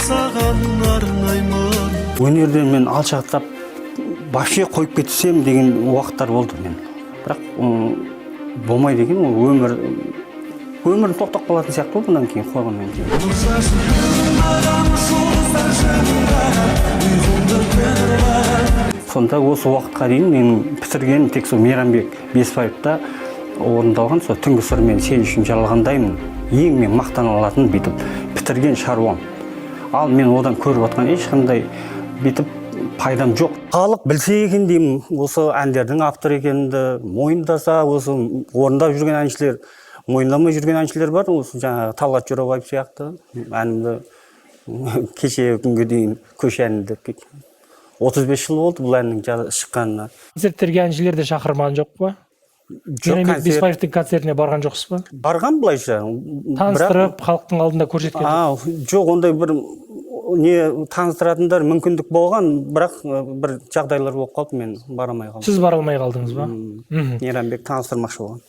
Саған арнаймын. Өнерден мен алшақтап, вообще қойып кетсем деген уақыттар болды мен, бірақ болмайды екен. Ол өмір, өмірім тоқтап қалатын сияқты болды одан кейін, қойғаннан кейін. Нұр шашып маған, жұлдыздар жанған, ұйқымды тырлаған. Сонда осы уақытқа дейін менің бітіргенім тек сол Мейрамбек Бесбаевта орындалған сол «Түнгі сыр» мен «Сен үшін жаралғандаймын». Ең мен мақтана алатын бүйтіп бітірген шаруам. Ал мен одан көріп жатқан ешқандай бүйтіп пайдам жоқ. Халық білсе екен деймін, осы әндердің авторы екенімді мойындаса. Осы орындап жүрген әншілер, мойындамай жүрген әншілер бар. Осы жаңағы Талғат Жорабаев сияқты әнімді кеше күнге дейін көше әні деп кеткен. 35 жыл болды бұл әннің шыққанына. Концерттерге әншілерді шақырмаған жоқ па? Жоқ. Мейрамбек Концерт Бесбаевтың концертіне барған жоқсыз ба? Барған былайша, бірақ Таныстырып, халықтың алдында көрсеткен жоқ. А, жоқ, ондай бір не таныстыратындар мүмкіндік болған, бірақ бір жағдайлар болып қалды, мен бара алмай қалдым. Сіз бара алмай қалдыңыз ба? Мейрамбек таныстырмақшы болған.